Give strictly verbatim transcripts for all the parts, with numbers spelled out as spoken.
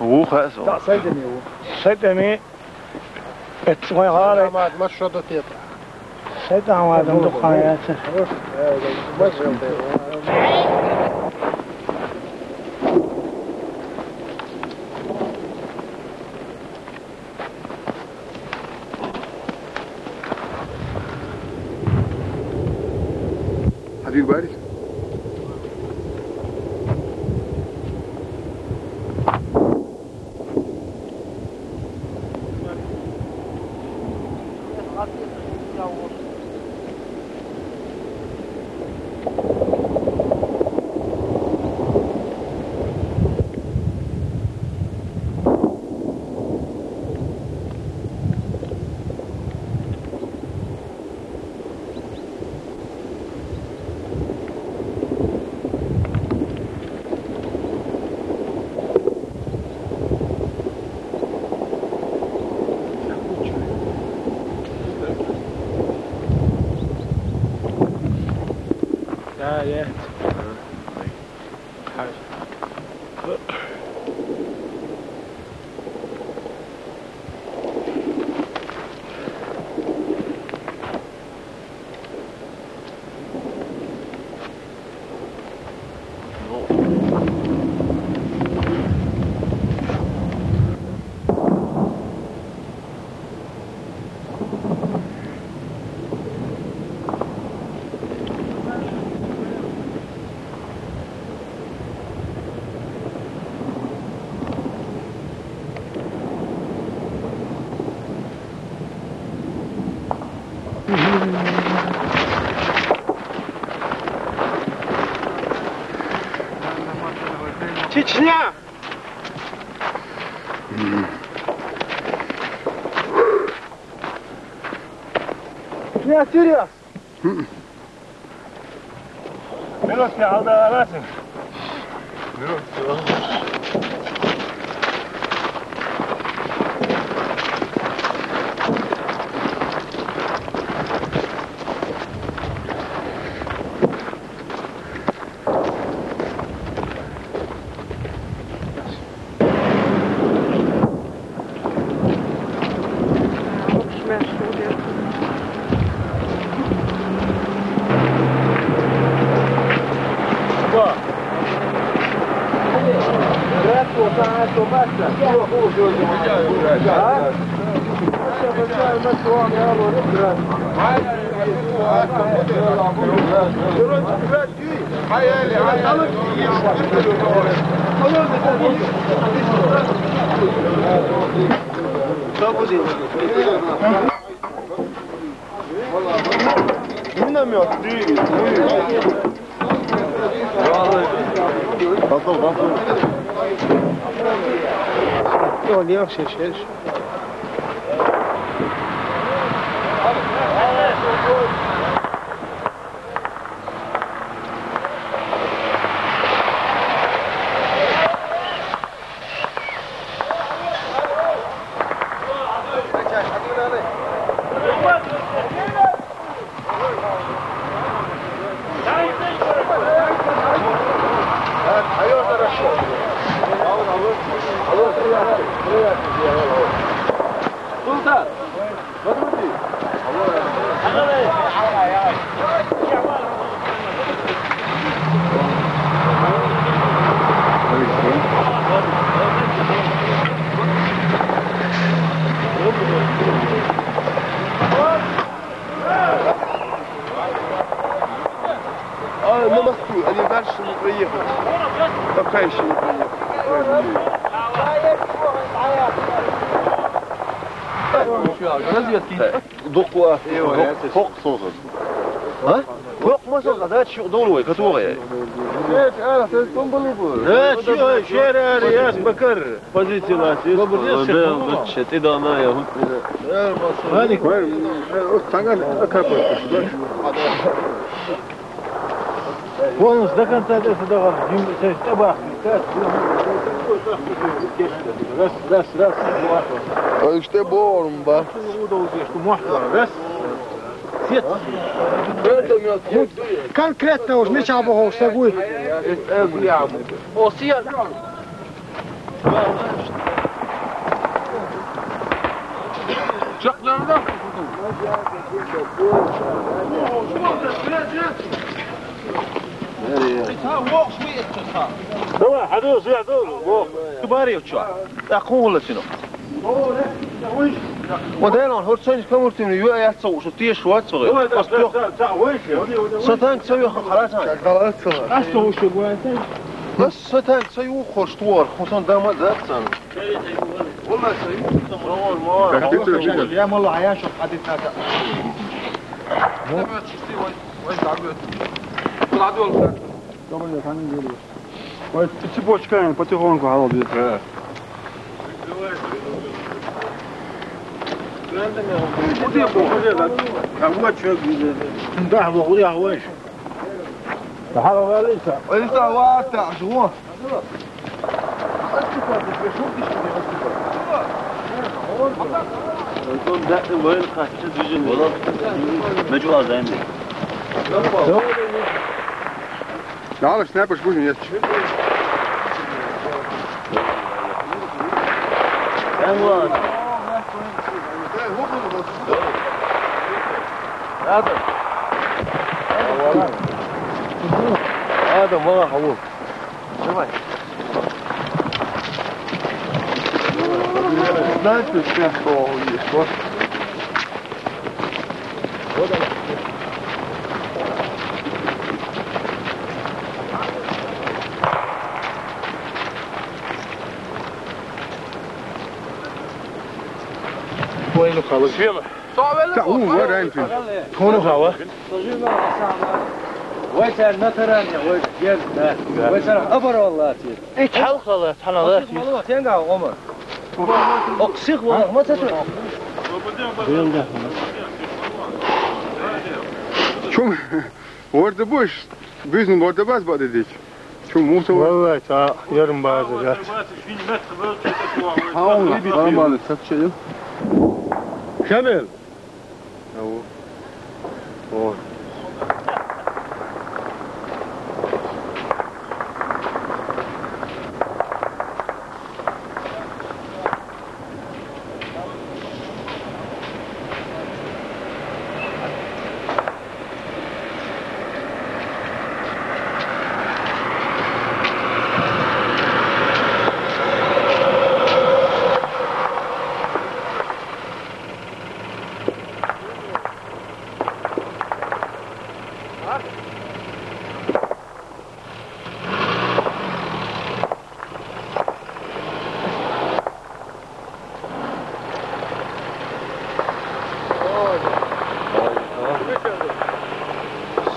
Ух, хасо. Та сайдами у. Сайдами. Эцмай гъара. Амад, ма шо до тета. Сайдамад, ам духаяца. Have you guys? Чечня! Чечня, Сирия! Мирос, я алда аласың. Мирос, Миномет, ты, ты. Пошёл, пошёл. Всё, легче, легче. Султан! А, на Москву, они дальше не проехали. Пока ещё не проехали. Разведки. Дукла. Хок соза. А? Хок ма соза, да, чё, долой, который. Э, а, ты там был бы. Да, чё, шерар, яс, бакар. Позиция у нас есть. Добрый день, да, да, чё, ты да, на, я вот. Алик. Ой, э, вот так, а, как вот, да? Полностью до конца, до сюда, Дим, то есть, табах, так, раз, раз, раз, два. Ой, что борум, ба. Раз. Сет. Конкретно уж меча богов, что будет. О, сия. Чакъларда. Давай, хадуз, я дул. Бари уча. Акун уласино. Моделон, хор сонь камуртин, ю аяц сау, шу теш вац сау. Давай, давай, давай, давай. Сатан сау, халасан. Халасан. Ас сау, шу вац. Ас сатан сау, хош туар, хосан дама датсан. Как ты тоже? Я мало, а я шо ходить надо. Добрый день, самый деле. Ой, цепочка потихоньку, алло, две. Да, вот, я, вот. Ой, это вата, жо. Мажула зайны. Dālaš, snaipers būs un iet. Ēdam. Ēdam, vā, hau. Давай. Знаете, с кем что он есть? Вот. Войну халык. Свела. Та у, вар, айн фин. Тону хава. Вай, сен на таран, вай, гел, да. Вай, сен оборвал лати. Э, чал хала, тана лати. Малова, сен га, Омар. О, псих, вала, ма тата. Чум, орда буш, бизнес орда бас бада дич. Чум, муса. Валлай, та ярым база, да. Ха, он, ха, база, сатча, ё. Шамил. Ау. О.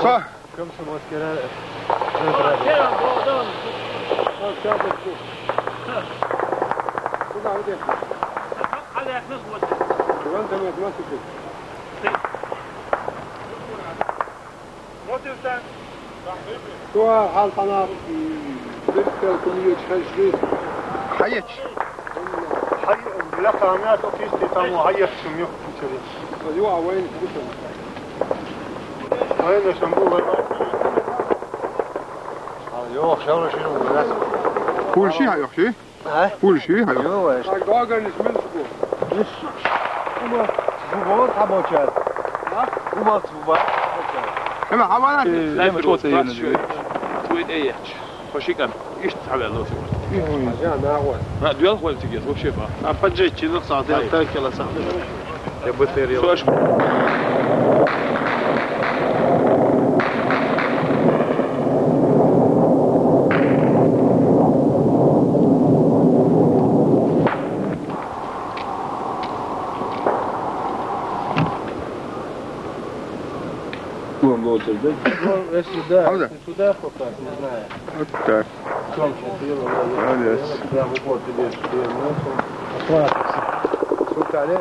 Са. Кым сымыз кере, Ха, кере, бо, да. Ха, кере, бо. Куда, где? Ха, а як нас вот. Иван, ты мой, мой супер. Ты. Вот и всё. Туа, хал, хана, м, бир кел, куни, чхешли. Хайыч. Хай, бля, камера, то кисти, там, хайыч, шум, ё, кучери. Ё, а вайн, кучери. Вайн, шум, бу, вайн. А, ё, шавра, ширу, бля. Пульши, ха, ё, ши? А? Пульши, ха, ё. Ё, вайн. А, гага, не смешку. Иш. Ума, бу, вот, а, бочар. А? Ума, ума, а, бочар. Эма, хавана. Э, эма, чот, э, ё, не. Твой, э, ё. Хошикан, ишт хавел лоси. Ма, дуял хвал тигес, вообще ба. А поджечь, ну, сахты, так кела сахты. Я бы ты рел. Слышь. Вон лоси, да? Ну, если да. Правда? Сюда пока, не знаю. Вот так. Молодец. Прям в упор тебе, тебе носом. Аккуратно. Сукале.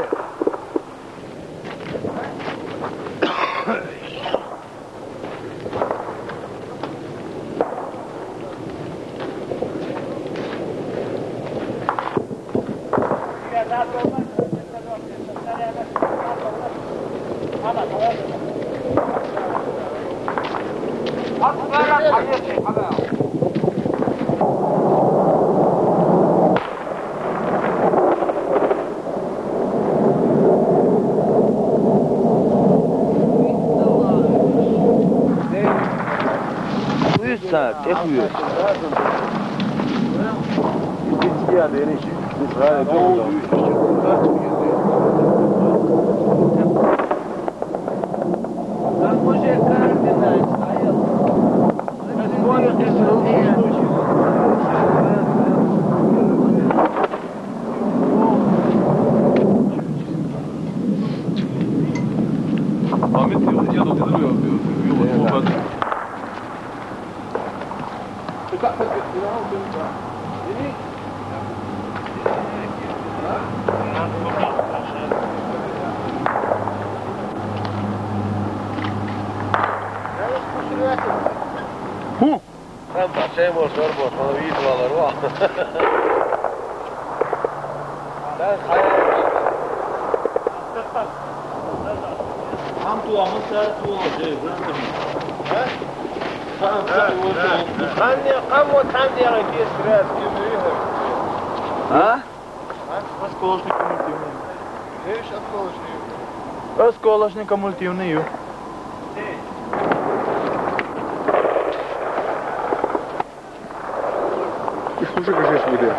Уьзза, тӀехуьйош. Ху! Там бачай мор, зор мор, хана вид валар ва. Там хая. Там туамыз, там туамыз, э, застым. А? Къанне, къаммо цхьанне яхийта сразу. А? Осколочный кумулятивный. Видишь, осколочный. Осколочный кумулятивный ю. И слушай, как здесь будет.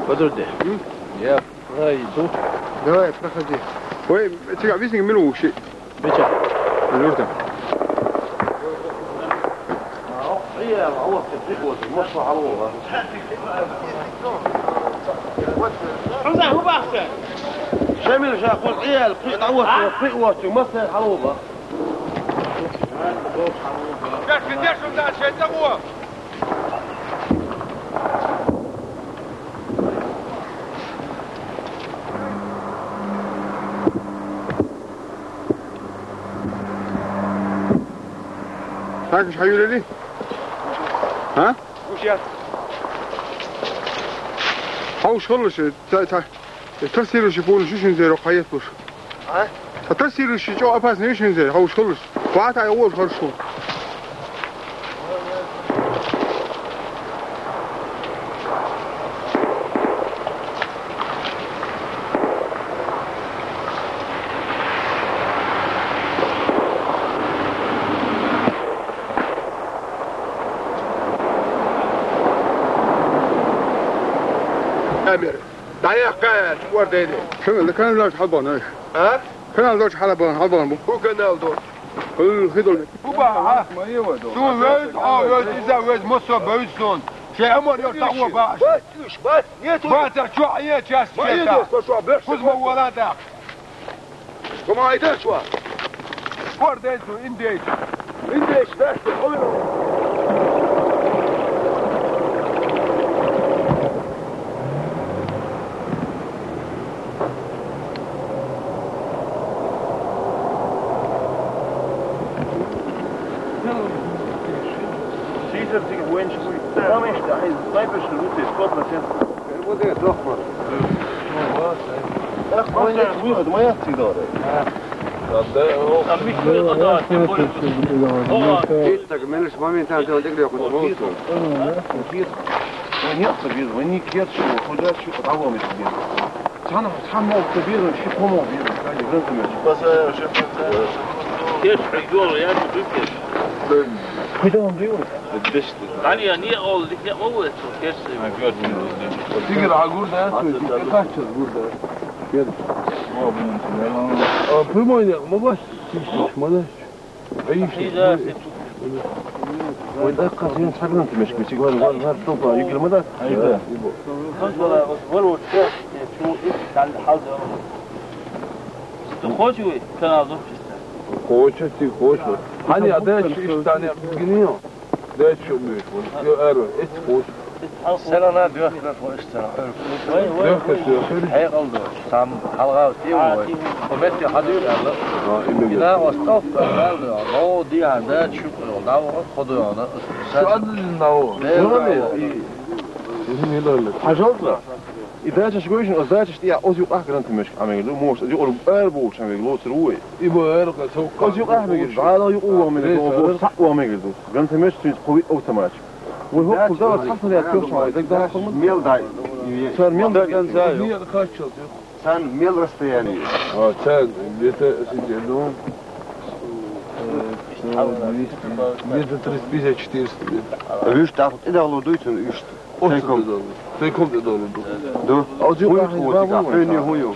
Подожди. М? Я пройду. Давай, проходи. Ой, тебя висник минут. Бича. Юрта. Шамил, жа хул, гӀиял, кхин дӀавоссо, кхин дӀавоссо, масса хьалуба. Деш, деш, шун даш, шайтан гӀо! Хьакаш хьаюлали? А? Уж яц. Хьовш хилалаш, ца, ца, трассирующий полночь ю шуна зеро, хьаетлуш. А? Ца трассирующий чӀо опасный ю шуна зеро, хьовш хилалаш. Вата, я вож хорошо. Камера. ДӀаяхка, чугӀар дайди. Шо, канал дочу хьалбан, ай. А? Канал дочу хьалбан, хьалбан бу. Бу канал до. Ху, хидол. Бу ба, а? Су вез, а вез, иза вез, мосо без сон. Шей амар я тахва ба. Бац, уж, бац, нету. Бац, а чё, а я час. Ма чё еду, это? Сто чё, беш. Кузма валада. Гумайда чё? Спор дезу, индейч. Индейч, да, спор. Сизер тиги венч хуй. Там ишта, ай, снайперши луте, сто процентов. Переводи, дохма. Так, моя, моя, моя всегда. Там микро, да, тем более. О, итак, меньше моментально делать игры, вот, вот. Нет, вы не кет, что, куда, что, кого мы сидим? Цхьана, цхьана мол ца безам, ши кхо мол безам, кхайли, ган ца меш. Пасая, ши пасая. Кеш, прикол, я не выпьешь. Куда он дает? Дышты. Али, они ол, дикне ол, это кеш. Тигр агур да, ты качал гур да. О, блин, а, прямой не, мы вас, мы вас. Ай, вай даккха сен сагнан тимешки, сиг вар, вар, вар, топа, югил ма да? Айда. Хан вала, вар, вар, чу, ис, кал, хал да. Ты хочешь вы канал зоп чисто? Хочешь, ты хочешь. Ани, а дальше иш тани гниё. Дальше что будешь? Вот, я ару, эти хочешь. Сарана дёхнар фоштара. Дёхка сёхер. Хьекъал ду. Сам хьалгӀав тиу вай. Ху метте хьадуьйла аьлла. А, именно. Ина осталка аьлла. Но диа да чу дав ходуна. Шу адли нав. Дел Шу ани? нав. И. Изин илалла. Хьажалла. И дачаш гойшин, оз дачаш тия оз юкъах грант меш амеглу. Мош, оз юкъах ар болч амеглу, цруй. И бо ар ка сок. Оз юкъах мегил, бала юкъу ва мегил, Рейс бо ар. Сак ва мегил. Грант меш син куви автомат. Вай хӀокхул дала цхьацца яц кхоьхьча вай, дагадоаккхар ма. Мел дай. Цар мел дай. Даган зай. Нет, качал, ты. Цан мел расстояние. А, цан, где-то, сидя, ну, э, ну, двести, где-то триста пятьдесят, четыреста где-то. Виш тахт, и дало дуйцун, виш. Тайком. Тайком, тайком, тайком. Ду. Ду. А где Хуй пахнет хвост, бабу? Хуй не хую.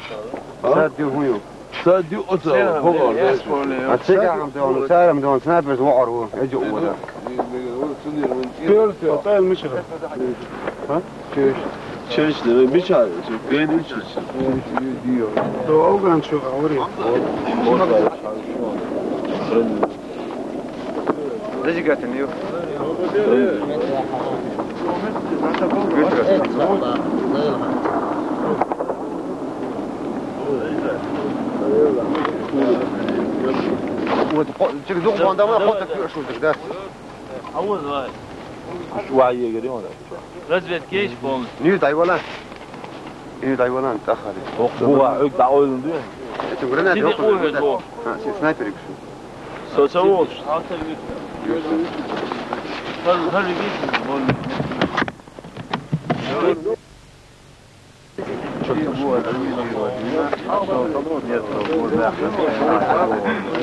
А? Сад дил хую. Са дю оца, хога, да. А цигахам дон, царам дон, снайпер вогӀар ву, эдю вада. Перси, отайл мичара. А? Чеш. Чеш, да, бича, чеш, гайд бича. То афган чу аври. Дажигатин ю. Вот, чик дух банда ма хот пишу да. Авуз вай. Шуа егери он. Разведка есть полностью. Ньюс дай вала. И дайвалан тахари. Ох, буга, уг дӀаойлан дуй? Это гранат. Сиди, йокъа, къуй, гранат. Бо. А, си-, снайперик шу. Со ца волуш? Хар, хар вижу, вон.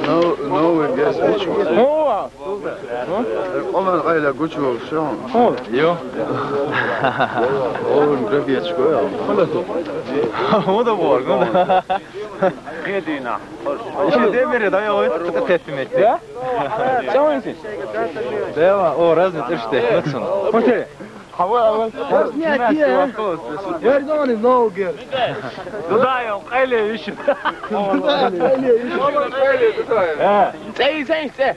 No, no, we guess which one. О! Къаман къайла гучувал шо? О, йо. О, грабецкая. О, да бор, ну да. Хедина. Ещё де бере, да, я вот это тестимет, да? Чего он здесь? Да, о, разный тиштек, Максим. Смотри. Хава, хава. Разный, а где? Вердон из Ноугер. Ну да, я в Кайле ещё. Э. Сей, сей, сей.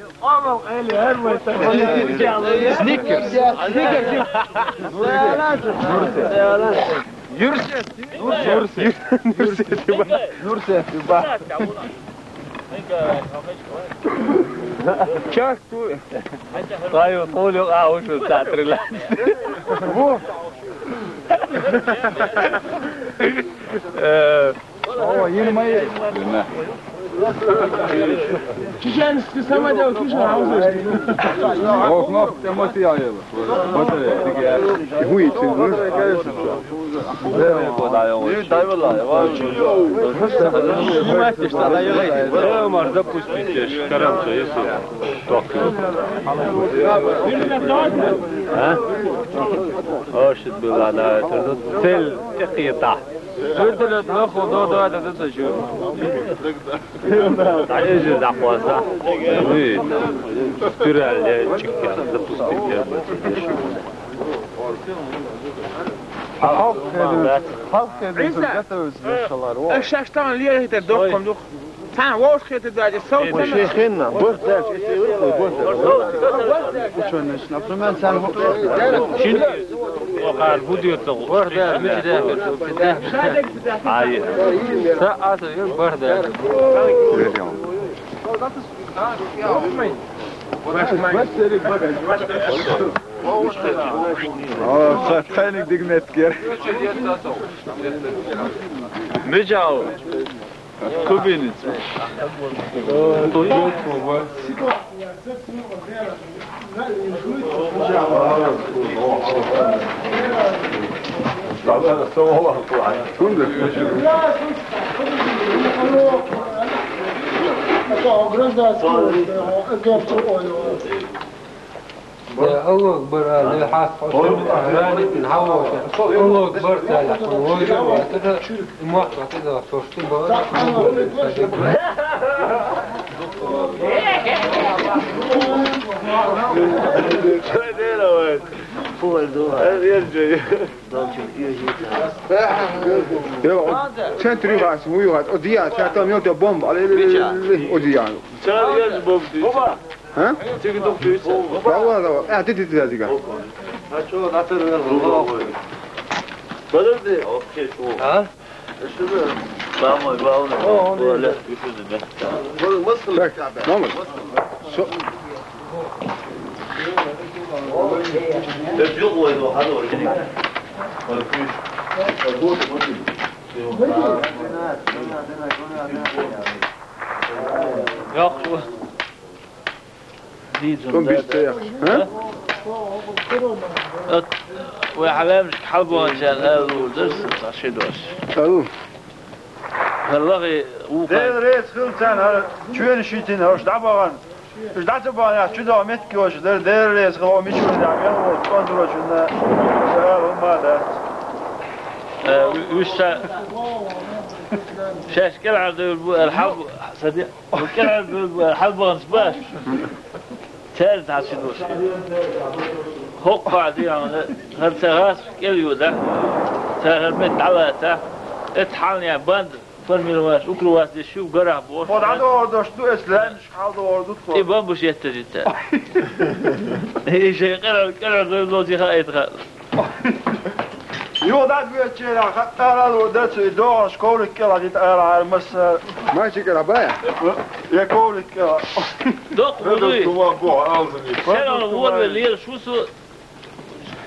Сникерс. Нурсет. Нурсет. Нурсет. Нурсет. Чак ту. Тайо толю а ушу татрила. Во. Э, О, йин май. Чеченский самодел, слушай, а уже. Окно, эмоции аела. Батарея. Хуй, ты, ну. Снимайте, что надоело. Э, Марк, запустите, шикарно, если только. А? Ошиб была, да, это цель какие-то. Вертолёт нахуй, да, да, да, да, да, чё? Да, я же захватил. Ну и спираль, я чик, я запустил, я. А халк хедер, халк хедер, готовится для шалар. Э, шаштан лиер хетер, дохком дух. Цхьана вовшахетардаьлча, сов Э, цхьана. Шехенна, бахдаьлча, эци вирхой бахдаьлча. Учёный, например, цхьана во- Шин вахар будуьртагъу. Бахдаьлча, мича даьлча. Ай. Са аса юр бахдаьлча. О, са тхайниг дигнет гер. Мича ау? Кубинец. Аллаху акбар, а, ле хьаст хьо шуьга, а, рани тин хьавоша. Аллаху акбар, цаьрга хьо вожа, а, тӀаккха и мохк а тӀе даха, тошти бара. Центр юхас, вуй юхас, о дия, центр там ёлта бомба, але, але, але, о дия. Центр ёлта бомба. А? Цига духтуьйца. Давай, давай. А, ты, ты, ты, ты, ты. А чё, на ты, наверное, подожди. А? Самое главное. О, он. Так, номер. Со- Йоккха. Дийцун Кум да бистех, да. А? От, вай хьалемашка хьалбаханчарна ала лур дара сан, цхьа ши дош. Ал. ХӀара лахе вукхар. Дела реза хила царна, хӀара чоьнаш йитина, хӀорш дӀабахана. Уьш дӀа ца бахана, чу доха меттиг йолуш дара, Дела реза хила, хӀо мича вара, мел волчу кӀонтарочунна ала хӀумма а дац. Э, уьш ша-, шаьш кӀелхьардевлла бу аьлла хьал-, сан де- Ву кӀелхьарбевлла бу аьлла хьалбаханчаш бац. Цаьрца хьан ши дош. ХӀокху хьан дегӀана, хӀара ца гӀаш кӀел ю дахь. Цара хӀара метта дӀалаца. Эцхьалнехь банда формировать, укрывать деш ю, гарахь бохуш. Хьо дӀадохур долуш ду, эцу лаьмнашка хьалдохур ду тхо. И бомбаш еттаза ю цара. И шайн кӀелхьар, кӀелхьарбевлла лоций хаийта хаьа. Юха дӀа а доьдучу хенахь, хаттар а лур дара цу и догӀанаш коврик кӀелахь дита ара хьара массара. Майчи кӀелахь бай? Я коврик кӀелахь. Доккха ву дуй. Шерон вон ве лелаш ву со.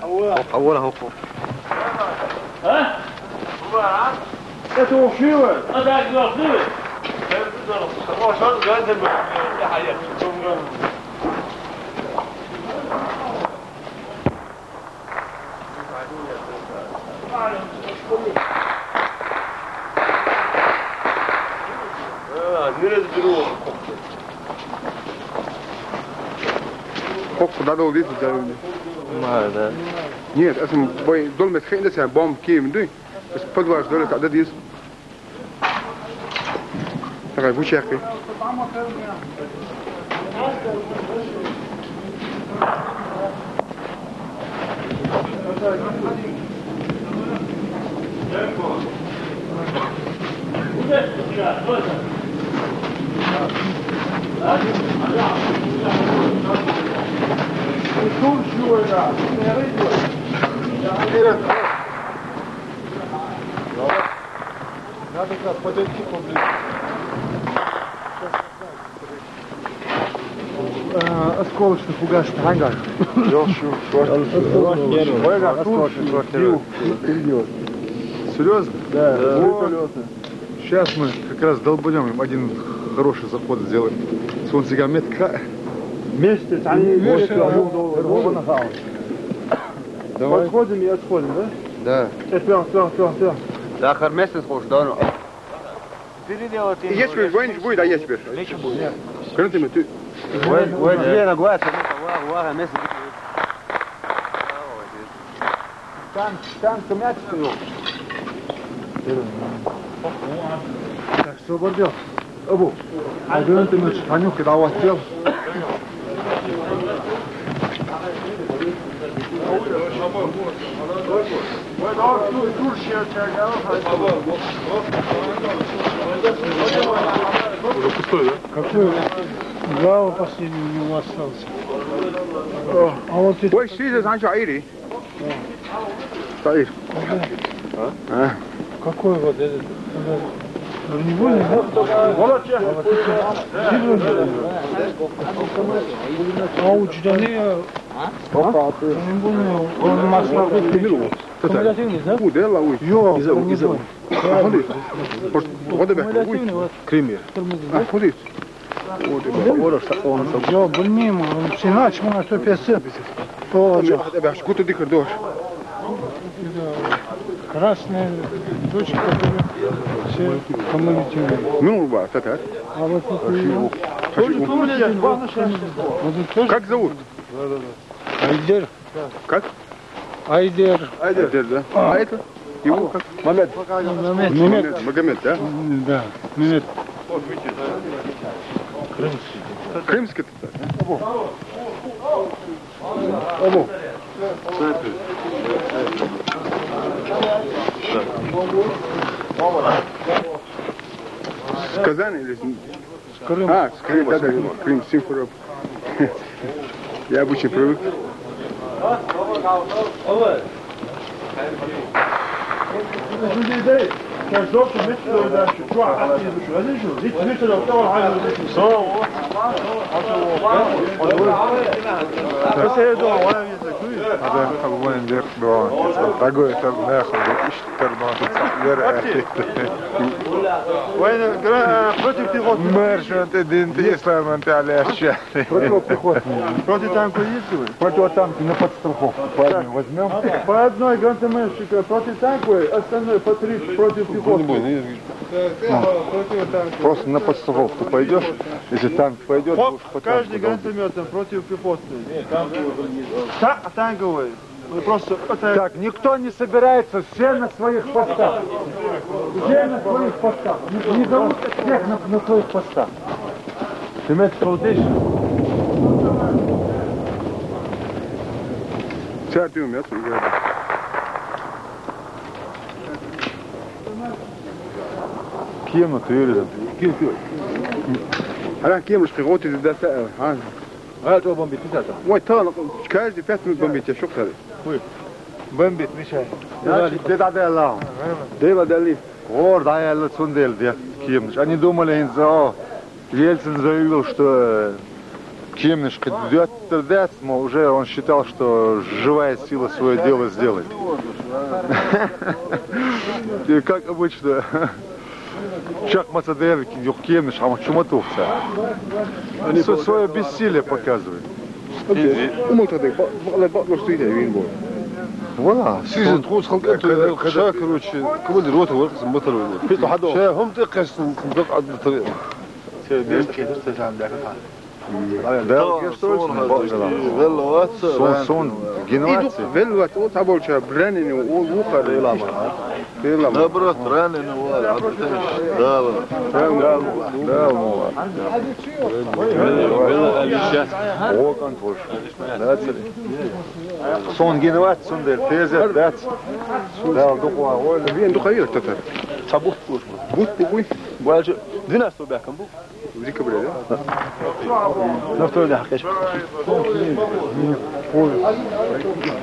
Хьо вара хӀокхо. А? Это ушиво. А так, да, да. А, не разберу. Хок куда долдит, да? Ма, да. Нет, это бой, дол мет хейн да ся бомб ким, дуй. Из подваж дол это дадис. Давай, вучахи. Надо как, подойти поближе. Э, осколочно-фугасный ангар. Серьезно? Да. О, сейчас мы как раз долбанем им один хороший заход сделаем. Сон сига метка. Месяц, они месяц, давай. Подходим и отходим, да? Да. Э, прям, прям, прям, прям. Да, хар месяц хочешь, да, ну. Переделать им. Есть вы, вы будет, а есть теперь? Нечего будет. Скажи ты мне, ты. Ой, ой, две на гвардию, ну, ва-, ва-, месяц. Танк, танк, мяч, ты. Так, что бордел? Абу. А ты, ты, Танюк, когда у вас дел? Уже пустой, да? Какой? Глава последний у него остался. А вот это... Ой, сидит, значит, Айри. Стоит. А? Какой вот этот? Бронебойный, да? А вот эти... А у Джданы, а? Бронебойный, он Москва. Кумулятивный, да? Йо, бронебойный. Кумулятивный, вот. Кремер. Тормозит, да? Жо, блин, он всегда чему на сто пятьдесят. О, жо. Красная точка, которая все кумулятивные. Ну, ба, это так. А вот это тоже кумулятивный, вот. Как зовут? Айдер. Как? Айдер. Айдер, да? А это? Его как? Мамед. Мамед. Мамед, Магомед, да? Да, Мамед. Крымский. Крымский это. Абу. С Казани или с... Крым. А, с Крым, да, да, Крым, Симферополь. Я обычно привык. Ага, хавлан дер, да. Такой это нахуй, да, ишь, тернон, это вера. Война, гра-, против пехоты. Мэр, что ты, дин, ты, ислам, ты, аляща. Противопехотные. Противотанковые есть у вас? Противотанки на подстраховку. Парни возьмем. По одной гранатометчика противотанковой, остальное по три противопехотные. Просто на подстраховку пойдешь, если танк пойдет, будешь по танку долбить. Каждый гранатомет там противопехотный. Та-, танковый. Так, никто не собирается, все на своих постах. Все на своих постах. Не, не зовут всех на, на своих постах. Demek ki kardeş. Sen diyorum ya, sen gel. Кем на туре? Кем, кем? Ана кем уж кого ты да, а? Ай, то бомбит, не так. Ой, то, ну, каждый пять минут бомбит, я шок тады. Ой, бомбит, мешай. Значит, деда дела. Деда дели. Ор, да, я лучше дел, да. Кем уж. Они думали, инза, Ельцин заявил, что, э, кем уж, кидёт, мол, уже он считал, что живая сила своё дело сделает. И как обычно, чак мацадер, кем уж, а чума тухца. Они сво-, своё бессилие показывают. Умыл тогда, ба-, ба-, ба-, что это, вин бо. Вала. Сизин тхус халкъ, это, ша, короче, командир роты вар, мотор вар. Ша, хум ты кэс, Да, я что ли? Сон, сон, генерация. Идут, велват, вот, а больше, раненый, о, ухо, да, и лама. Наоборот, раненый, вот, а ты, да, вот. Да, да, да, да. О, контроль. Да, цели. Сон генерация, сон дер, тезет, да. Да, духова, ой. Вен духовик татар. Сабут. Бут, бут, бут. Больше двенадцатого бяка бу. В декабре, да? На второй день, конечно.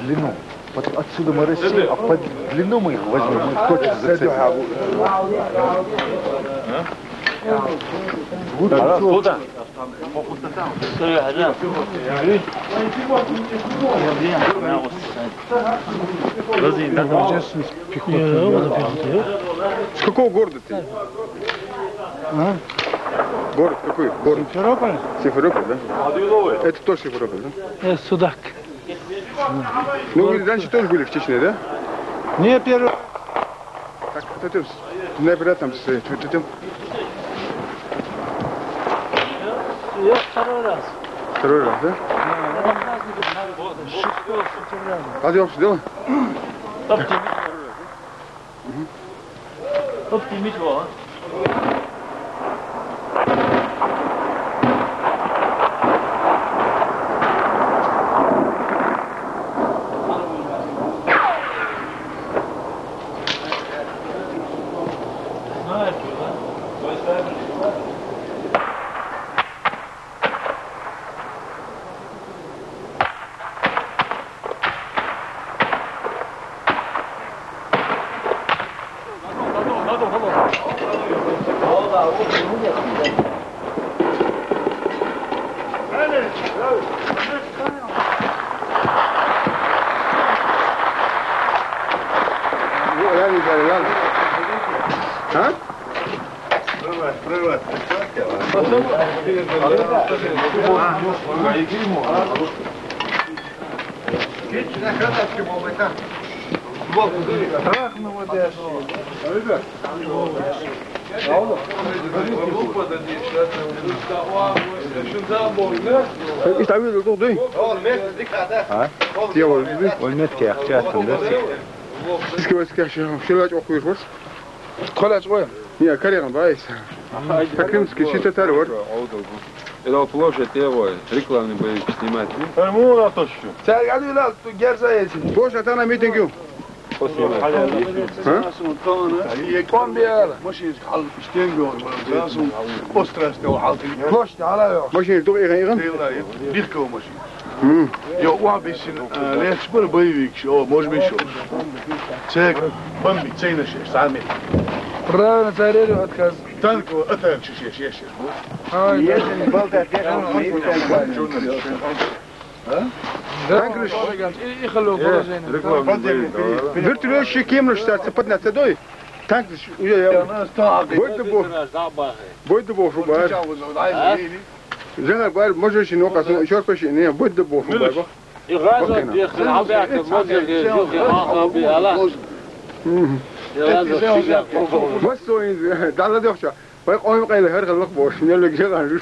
Длину. Вот отсюда мы рассеем, а по длину мы их возьмём, мы их точно зацепим. Куда? С какого города ты? А? Город какой? Город. Симферополь? Симферополь, да? Это тоже Симферополь, да? Э, Судак. Ну, вы раньше тоже были в Чечне, да? Не первый. Так, это ты с-, наверное, там с-, ты, ты там. Я второй раз. Второй раз, да? Да, я раз не был. Шестого сентября. Подъём сюда. Оптимист. Оптимист, во. А? Ишта вил дугъдуй? А? Тия вил дугъдуй? Ол метке яхча аттым да. Сизге васкяхча, шилач окъуйур вас. Толач къоя. Не, карагъан байс. Такримский ситатар вар. Эл площадь его, рекламный боевик снимать. Эй, му на то что? Царган вилал, ту герза эти. Площадь ана митинг ю. А? Ком биала. Машин хал, стенго, острасте, хал. Площадь ала ё. Машин дугъ игъан игъан. Бирков машин. М. Ё, ва бисин, э, лечбар боевик, ё, может быть, ё. Цек, бомби, цейна шеш, сами. Правильно, царели отказ. Танк, о, а танк шеш, шеш, шеш, шеш. Ай, да. Если не был, то ответ, он не был. А? Да, Танк лишь. И, и халё, э, положение. Рекламный боевик, да. Вертолётчик кем лишь старается подняться, дой? Танк лишь, я, я. Бойда бо. Бойда бо, шубар. Жена бар, может, ещё, ну, касу, ещё почти, не, будет да бог, бай бог. И раза дехер, а бяка, может, дехер, а, а, бяла. Мгм. И раза дехер. Вот что, да, да, дёхча. Бай, ой, кайла, хар халах бош, не лег жена, лишь.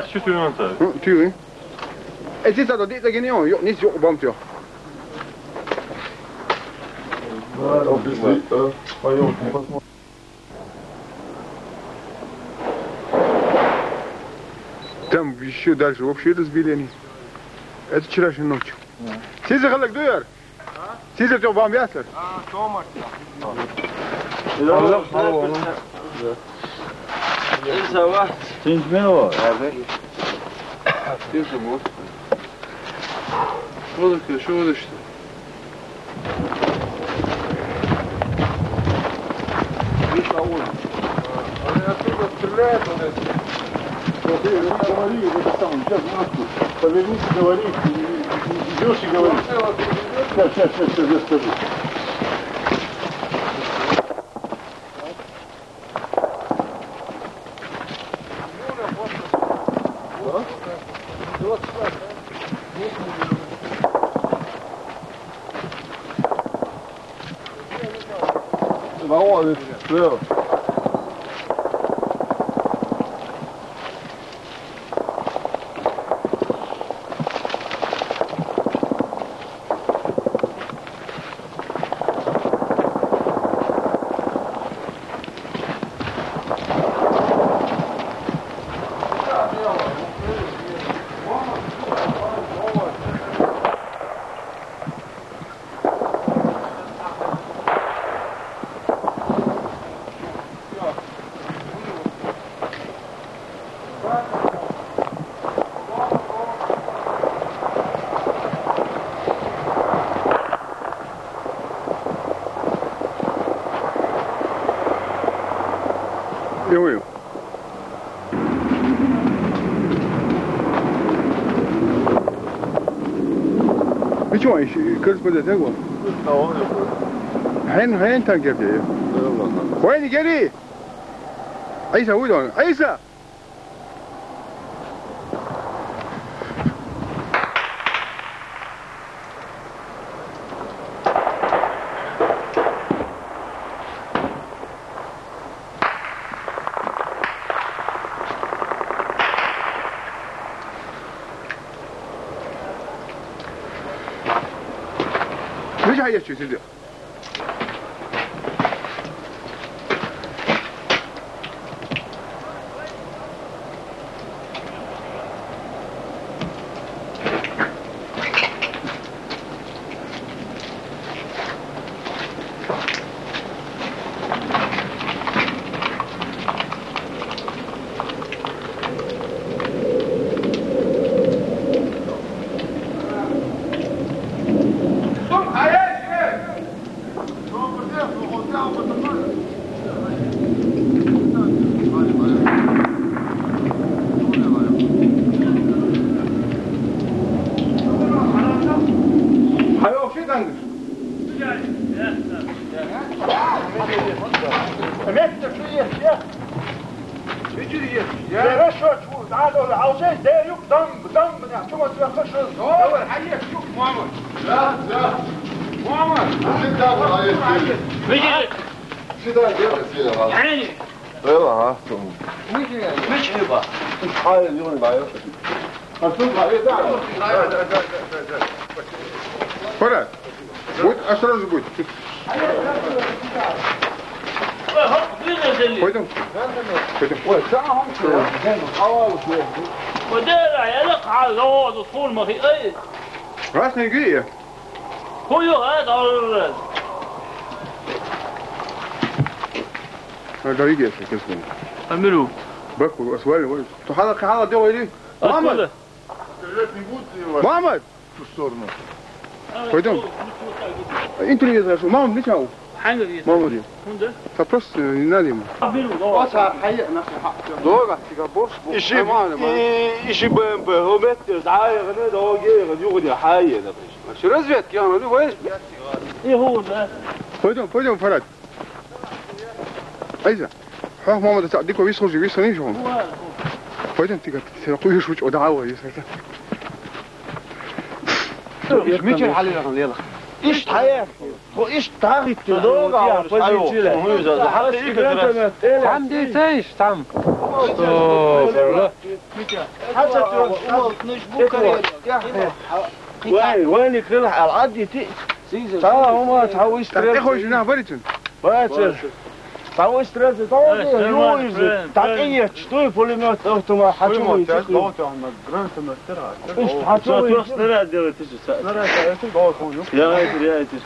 Эх, чё ты, Иван-то? Ну, ты, э? Э, ты тогда, ты так и не он, ё-, не ё-, бам, ты. Там ещё дальше вообще разбили они. Это вчерашней ночью. Сиз халак дуяр? Сиз тёк бам ясар? А, томар. Аллах, Аллах. Эй, сава. Тинч мева? Тинч мева? Что такое? Что это, что? Они оттуда стреляют, вот эти. Вот, э, говори, это самое, сейчас, минутку. Повернись и говори, и, и, и идёшь и говоришь. Сейчас, сейчас, сейчас, сейчас я скажу. Ё-моё. Ничего, ещё, как сказать, так вот. Хен, хен, так я. Хен, гери. Айса, уйдон. Айса! Ничего, я чуть-чуть. Мектеп шу еш, я. Шу еш, я. Хорошо, чу, надо, алжей, де, юк, дам, дам, бля, чего тебе хорошо? Давай, а ешь, юк, мама. Да, да. Мама. Всегда был, а ешь. Видели? Всегда дело, дело, а. Эй! Эла, а? Мыч еба. Ай, юн, да, я. А что, да, да, да, да, да. Пора. Будь осторожен, будь. Пойдем. Пойдем. Ой, сам. Красный грия. А, дороги, я сейчас скажу. Амиру. Бэк, свали, вали. То хала, хала, делай, иди. Мама! Стрелять не будут или вас? Мама! В ту сторону. Пойдем. Интервью зашел. Мама, не чау. Молодец. Да просто не надо ему. Дорого, тига борщ был. Иши, и, иши Б М П, гьометти, зайгъана, дорого, югъди, хайя, например. Вообще разведки, а, ну, весь. Пойдем, пойдем, Фарад. Айза. Хьо, мама, да, дико вислужи, вислужи, шо. Пойдем, тига, ты, ты, ты, ты, ты, Иш мичир хьалирагъан лела. Иш тая. Хо иш тагъит дога. Там дитейш, там. Что, Фарла? Вай, вай, никрил хьал аддити. Та, ума, та, уй, стрелки. Ты хочешь на варитин? Бацар. Цхьа выстрелза, цхьа выстрелза, тӀакӀиечча дуй пулемёт, автомат, хьачу вуйчу. Гранатомёт тера. Иштта хьачу вуйчу. Снаряд делать, ты же. Снаряд делать, ты же. Я это, я это.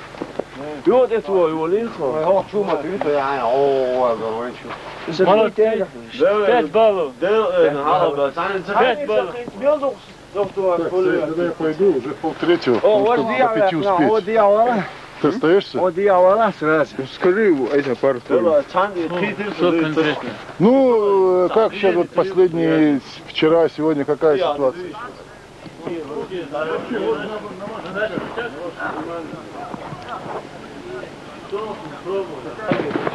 Йо, это твой, его лихо. Ой, хо, чума, ты то, я, о, о, о, о, чу. Молодцы. Пять баллов. Пять баллов. Пять баллов. Так, тогда я пойду, уже полтретьего. О, вот дьявол, вот дьявол. Ты остаешься? Вот дьявол, сразу. Ну, скажи ему, это пару слов. Ну, что конкретно? Ну, э, как сейчас вот последние, вчера, сегодня, какая ситуация?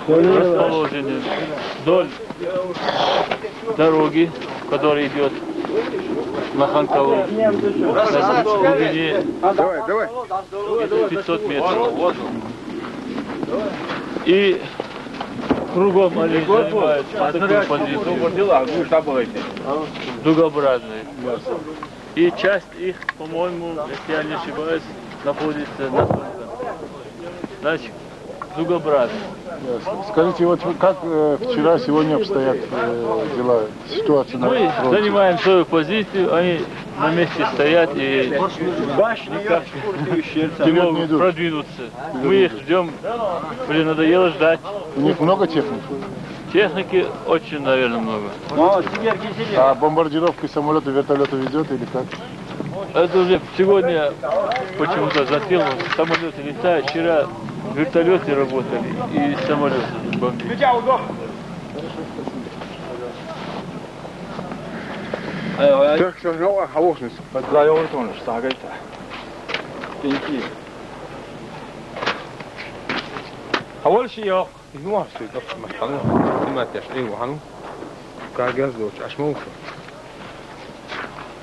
Расположены вдоль дороги, которая идет на Ханкалу. На глубине Давай, давай. Пятьсот метров. И кругом они занимают вот такую позицию. Дугообразную. И часть их, по-моему, если я не ошибаюсь, находится на Солнцем. Значит, дугообразно. Ясно. Скажите, вот вы как, э, вчера, сегодня обстоят, э, дела, ситуация на фронте? Мы занимаем свою позицию, они на месте стоят и никак не могут продвинуться. Мы их ждём. Блин, надоело ждать. У них много техники? Техники очень, наверное, много. А бомбардировки самолёта, вертолёта везёт или как? Это уже сегодня почему-то затеяло. Самолёты летают, вчера вертолёты работали и самолёты бомбили. Так, всё, ну, а, а вот. Пеньки. А больше её. Ишмугаш, ишмугаш, ишмугаш, ишмугаш. Кагаз доч, ашмугаш.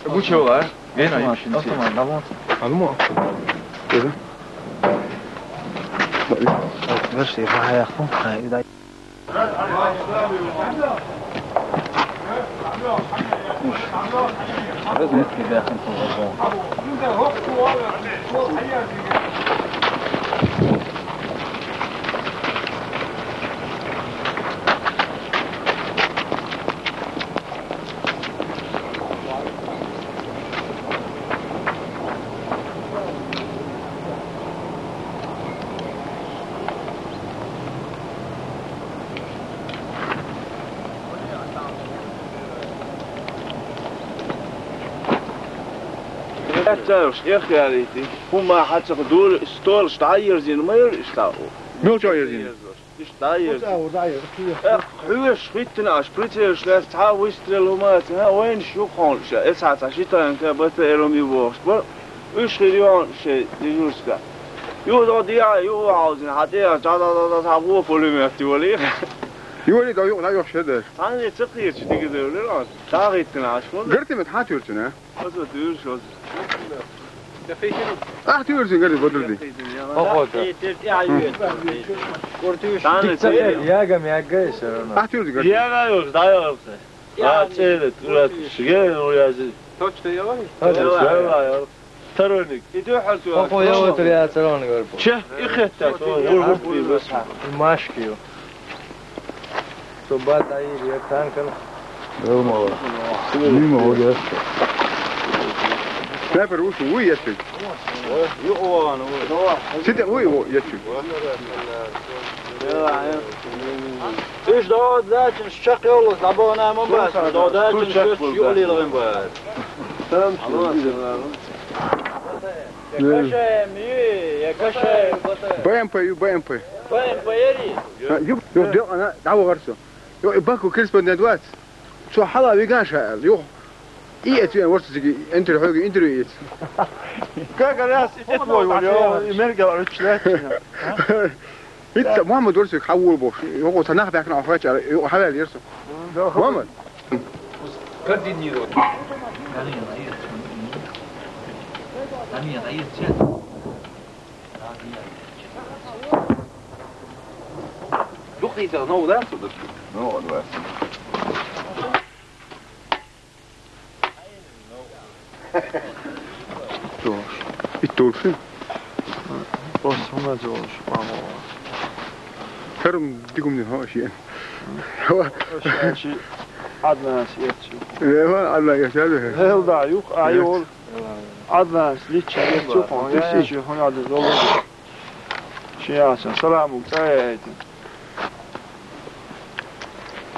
Бу чола, а? Эн айып шинчи. Алма. Кеде? Беш, ха, яху, ха, идай. Хьаьццараш эхь ялийти. ХӀума хьацах дур, столаш дӀаерзина ма яр иштта. Мел чӀоагӀа ерзина? Иштта дӀаерзина. Э, хьоьжуш хӀиттина аш, прицелаш лаьцна цхьа выстрел хӀума ца, хӀа, вайнаш юха хьона ша. Эцхьа цхьа ши танка, Б Т Р-м ювохуш бара. Уьш хир йоӀна шайн дежурстве. Юха дӀа дехьа, юха хьалзина, хьа тӀера, жа-да-да-да, цхьа вон пулемёт йолийха. Йолий, дӀа юха, дӀа юха шедар. Цхьанне ца кхерча дика девлира оцу. ДӀахӀиттина аш хӀума. Гартимет хьан туьрцина? Аса туьрш аса. Ахь туьрцин гартимет бадарди. Охота. Ягам ягга, всё равно. Ахь туьрцин гартимет. Яга, мягга, всё равно. Ахь туьрцин гартимет. Яга, юш, да, юш. А, цӀерет, урат, шиге, ну, я зи. Точно, я вари? Точно. Я вари, я вари. Сторонник. Иди, хьал ту. Хо, хо, я вот я сторонник, говорю. Че, и хетта, то, гур, гур, гур, гур. Машки. Со бадаир, я танкан. Нормально. Мимо, вот я. Снайпер, уж, уй, я чуть. Ю, о, ну, давай. Сите, уй, о, я чуть. Уж догӀа даьчун чекхйоллалц дӀабахана ма бац, догӀа даьчун шуьца юкъалелгӀина бац. Там что? Кашаем ю, я кашаем. Б М П ю, Б М П. Б М П яри? А, ю, ю, дел, она, да, варсу. Ю, и баку корреспондент вац. Цо хьала виганша аьлла, юха. И эцвен ворсазиги интервью, хьоьга интервью эц. Как раз и эцвой вон, и мергал ручлаьччина. Итт Мухаммад ворсаг хьавур бохуш, юха ца нах баьхкина хьо хачара, юха хьаваьлла ерсу. Мухаммад. Координировать. Духлица нову, да, сюда? Ну, вот, да. Чуваш. И турши? Просто хӀума чуваш, мамо. Херум дигумни хо ши. Хо. Ши Аднас ерчу. Рева Аднас ерчу. Хел да, юх, айол. Аднас личи ерчу, хон, тысячи, хон, ады золото. Шияса, саламу цӀа яйтин.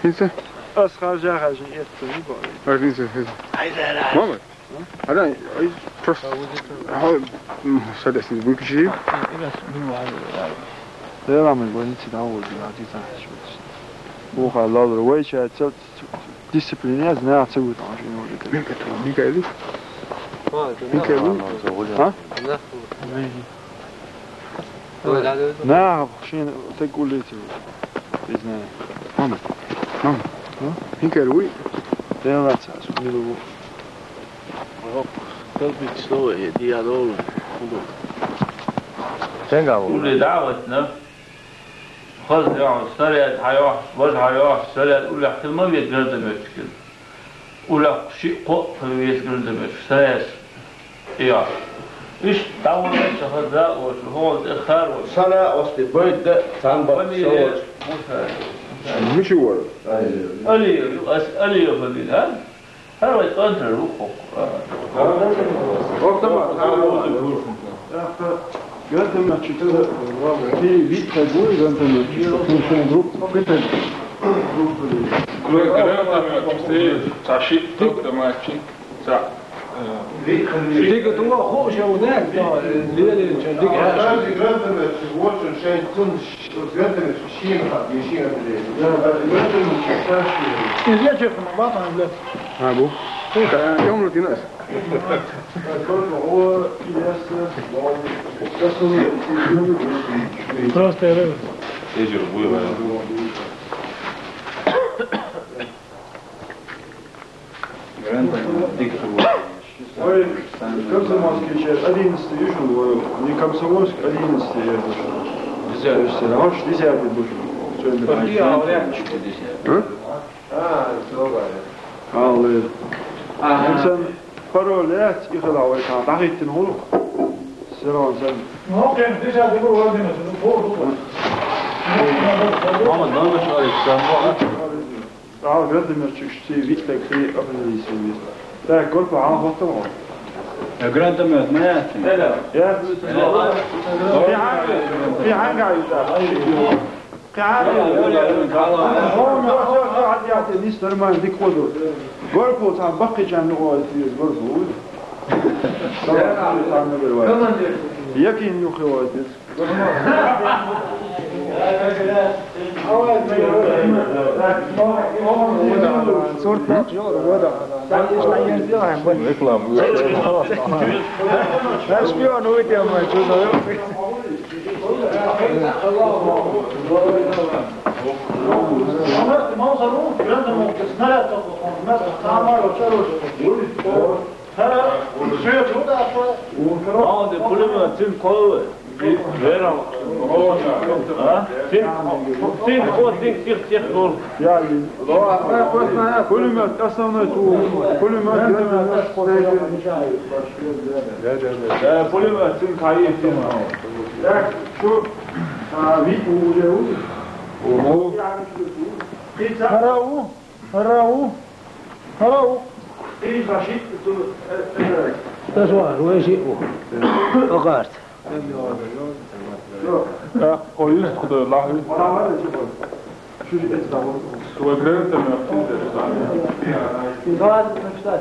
ХӀинца? Ас харжа хажин эццуни бо. Ар хӀинца, хӀинца. Мама? А? Ана, ай, просто. Ха, м, садасни выключи. Дела мы больнице да вот, да, ты знаешь, вот. Уха, лалра, вай чай, цел, дисциплина, знаю, целую там, что не может. Мин кату, мин кайлу? Мин кайлу? А? Нахуй. Нахуй, шин, так улетел. Не знаю. Мама, мама. А? Хинкер, уй. Делаца, сумилу. Калбит слово, я диадол. Тенга. Уле даватна. Хаза йоагӀа, сарет хьайохь, важа хьайохь, сарет улехь хила ма веза гардамечкин. Улехь шиъ-кхоъ хила веза гардамечкин, сарет йоагӀа. Иштта дӀаволла ца хаза а волчу, хӀокхул тӀе хар волчу. Сана а оцу тӀе байда, цхьаьна бакъ ша волчу. Мича вара? Алиев, ас Алиев фамилия, а? ХӀара вай кӀантара ву хӀокху, а. Гантаматчица, кхин виъ стаг ву гантаматчица, кхин шайн группа кхин стаг. Гантаматчица, цхьа шиъ гантаматчи, цхьа, э, шиъ. Дика туло хууш йолу дехь, то, лелийначун дика хьаьжна. Гантаматчи вочун шайн цунна ш-, гантаматчи шена хатта, шена хатта. Иза чекхна бакъана ле. А, бу? Ка-, тёмный тинас. Просто я говорю. Ой, комсомольский чай, одиннадцатый ишин, не комсомольский, одиннадцатый я вышел. Десятый. Десятый вышел. Всё, это. А? Алло. Ага. Сан пароль яц, и хила вай сан дӀахӀиттина хӀума. Сирон сан. Ну, кем десятый был, вроде бы, ну, по-, Мама, номер шарик, сан, а? Ала гранатометчик ши виъ стаг хи определить вист. Так, группа хьан хӀоттам хьо? Э, гранатомет ма яц? Да, да. Я? Да. Пи хьан-, пи хьанга ю та? Пи хьанга ю? Хьо, хьо, хьо, хьо, хьо, нис нормально, дика хӀу ду. Группа цхьа баккхичан ю хӀо иза, группа. Цхьа набер вай. Якин ю хӀо иза. Сурт нах жо, вода. Реклама. Наш шпион уйдем, чё за. Пулемёт цин кхоьлу. А? Цин, цин кхо, цин сих, сих долу. Пулемёт, основной ту. Пулемёт, э, пулемёт цин кхайи цин. Так, шу, а, вид уже у. Ого. ХӀара ву, хӀара ву, хӀара ву. Таш ван, вай шиъ ву. Акъарт. Эх, ой, юст худа лахви. Шуьга эцна ву. Шуга грантами ахча.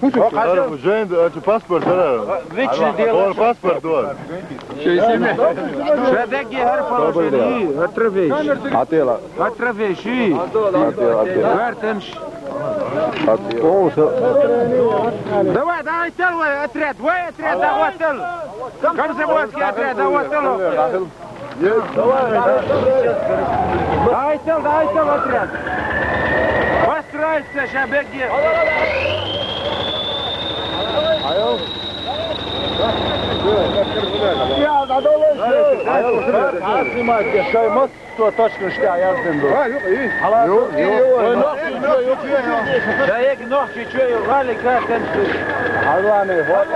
Ара, жен, а, чу паспорт, ара. Личный дело. Ор паспорт, ор. Ша бегги, ара положение, ара травеш. Атела. Ара травеш. Атела, атела. Гартенш. Атела. О, всё. Давай, давай, целый отряд, давай отряд, давай, целый. Комсомольский отряд, давай, целый. Давай, давай, давай, отряд. Построиться, ша бегги. Снимайте, шаймас, что точно что я здесь. Ай, ё, ё. Человек ногти, чё, и вали, как там. Айланы, вот.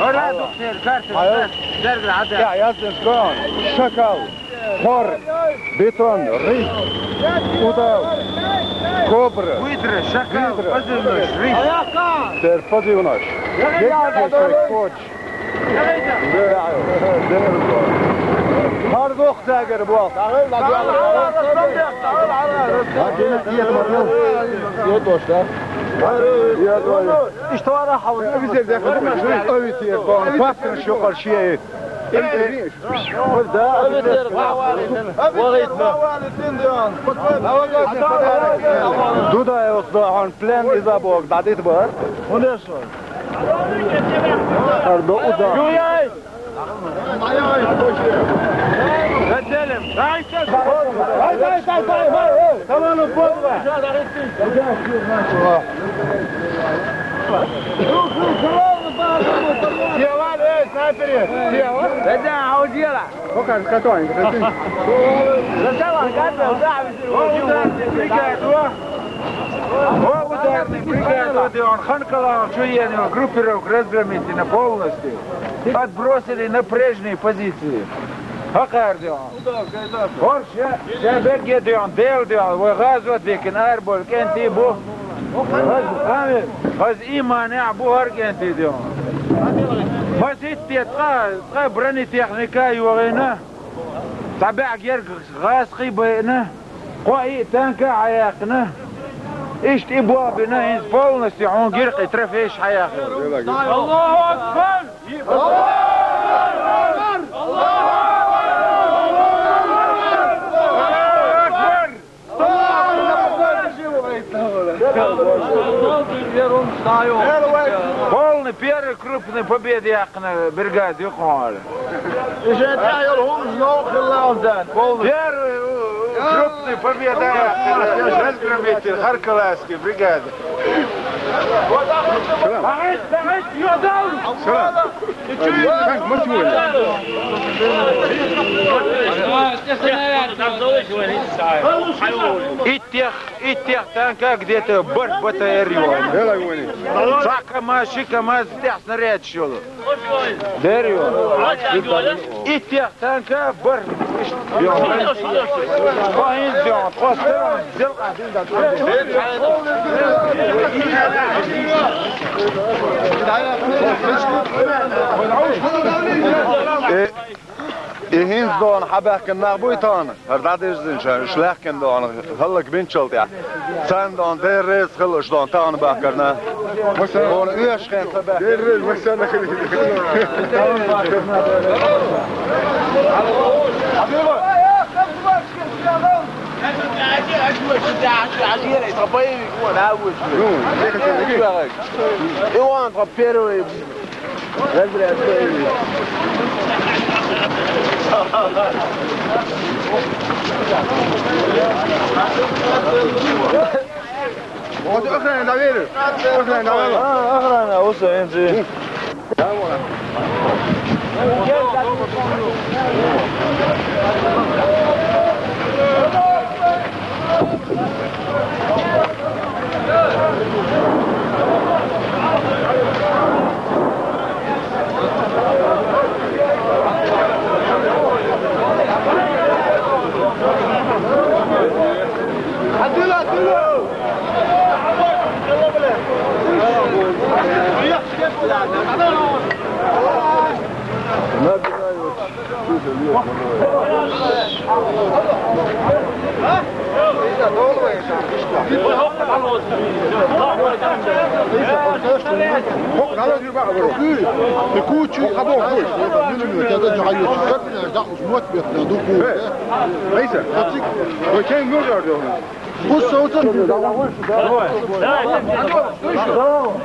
Ара, доктор, карта. Ай, ё. Дерг, ада. Я, я здесь, что он? Шакал, хор, бетон, рысь, удав, кобра, выдра, шакал, выдра. Позывной, рысь. Теперь позывной. Есть здесь коч. Хардох цагер бол. Иште ара хавыз. Визер де хавыз. Өвитер бол. Пастын шоқар шие. Да, өвитер. Дудаев дохан плен из обок. Дадит бар. Конечно. Ардо уда. Юяй! Разделим! Дайте! Дай, дай, дай, дай! Давай, ну, подвое! Севал, эй, снайпер, севал. Да, да, а вот дело. Пока с котом, с этим. Сначала как-то, да, Вову ударный бригадо, Вову ударный бригадо, де он Ханкалан чу ен группировка разгромить на полностью. Отбросили на прежние позиции. Хакар де он. Хор ше, ше бегге де он, дел де он, вай гъазот декин арбол кӀентий бу. Хаз, амин. Хаз иман я бу гьар кӀентий де он. Масит де тӀа, тӀа бронетехника йогӀина. Цхьа бегӀ герг гъаз хъийбайна. Кхо и танка хьаяьккхина. Иштта и бобина, хӀинца полностью хьуна гиркъи трофейш хьаяьккхина. Аллаху акбар! Полный первый крупный победа яьккхина бригада юкъа. Полный. Первый, э, крупный победа яьккхина. Разгромитель, Харкалаевский бригада. Салам. Иттех, иттех танка где-то бархӀ БТР йогӀу. Цхьа КамАЗ, ши КамАЗ тӀехь снарядаш йолу. Дер йогӀу. Иттех танка бархӀ. Иштта йогӀу. Тхо хӀинца йогӀу, тхо сторон, зелкъа динда. Э, И хӀинца дона хьабаьхкина нах буй тахана? ХӀара дӀадирзинчарна, уьш лаьхкина дона, хӀаллакбинчул тӀаьхьа. Царна дона деррес хилла уьш дона тахана бахкарна. Дона оьшуш хен ца баьхкина. Деррес массарна хилла. Ну, И он первый. Вот охрана, доверие. Охрана, доверие. А, охрана, вот, иди.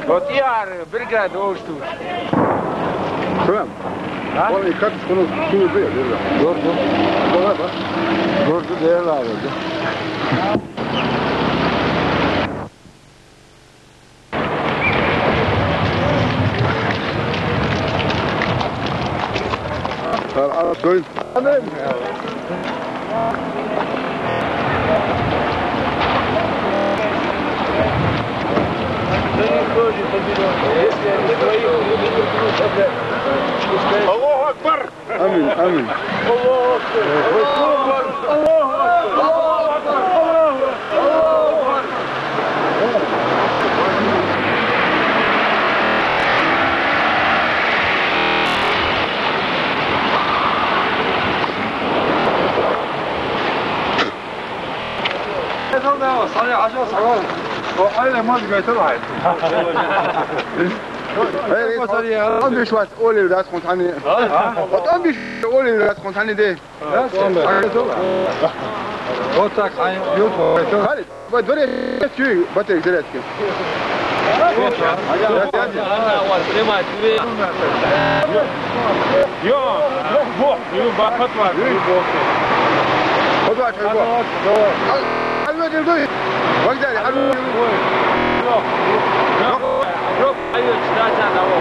Вот яр бригада ошту. Салам. А? Вон и карточку, ну, суну бе, бе, бе. Дорду. Давай, ба. Дорду, да, да, да. Ал, ал, дой. Аллаху акбар! Амин, амин. Эй, вот он бишвас, олил дас хун тани. А? Вот он биш, олил дас хун тани де. Вот так, а, ют, вот. Халид, во дворе есть чуй, батарейка зарядки. Снимать, снимать. Йо, йо, бо, йо, бахат вар, йо, бо. Ход вар, ход вар. Давай. Ал, ал, ал, ал, вокзале, ал, ал, ал. Йо, йо, йо, айо, читача, давай.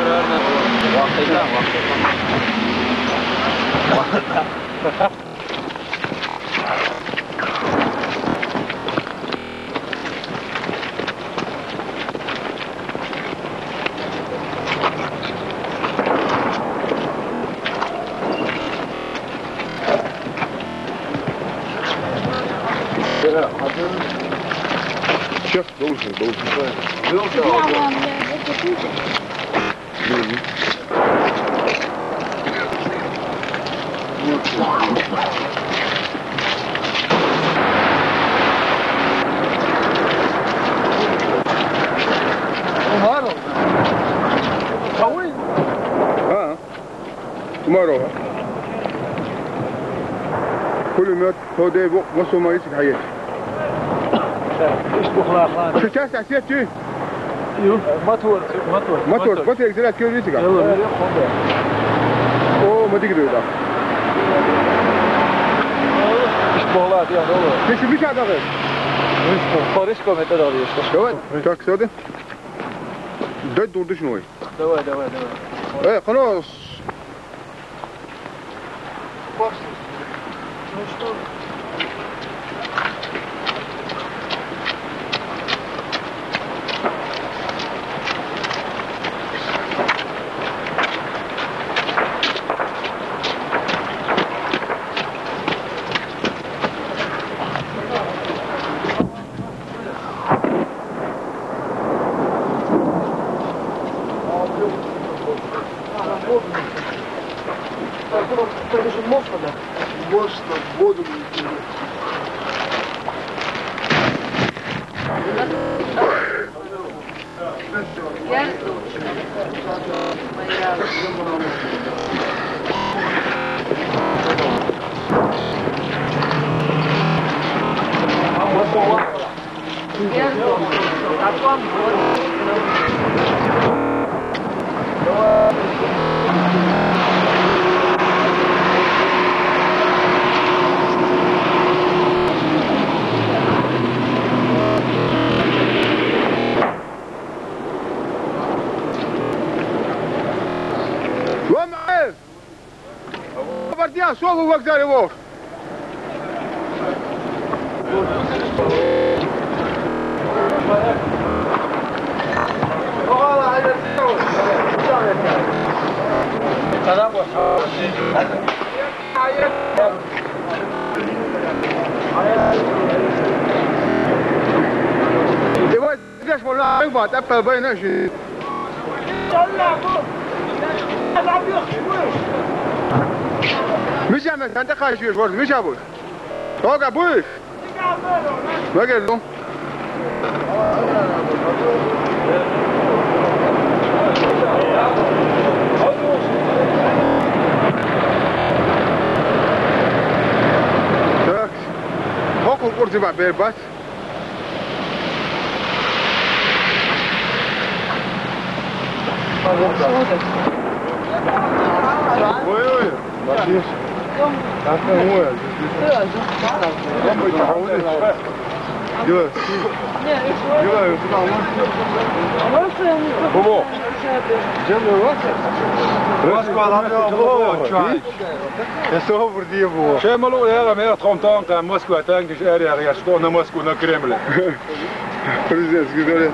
Вакъида, вакъида. Всё, должен, должен. Умаров. А, Умарова. Пулемёт. Хьо де ву-, васо ма йициг хьаеш. Иштта бухлахлан. Шу чаьс а сетчи? Ю? Мотор, мотор. Мотор, мотор, заряд кер йициг. Ялла. О, ма дигдой да. Иштта бухлахлан, ялла. Ти шу мича дагӀе? Иштта, паришко мета дагӀе, иштта. Давай. Так, сёде. Дай дурдуш ной. Давай, давай, давай. Э, ханос. Ну что? Бардя, шо ву вокзале вов? Давай. Деш вала айбат, аппа байна жи. Мича ма сан тӀакхача веш варз, мича буш? Тога буш? Магар ду. Так. Хокъул кӀурци ба бербас. Ой, ой. Бубу. Москва, надо было, чай. Я собрал его. Чем лу я, я тхом тон, там Москва, там, где я, я, я, что на Москву, на Кремль. Президентский дворец.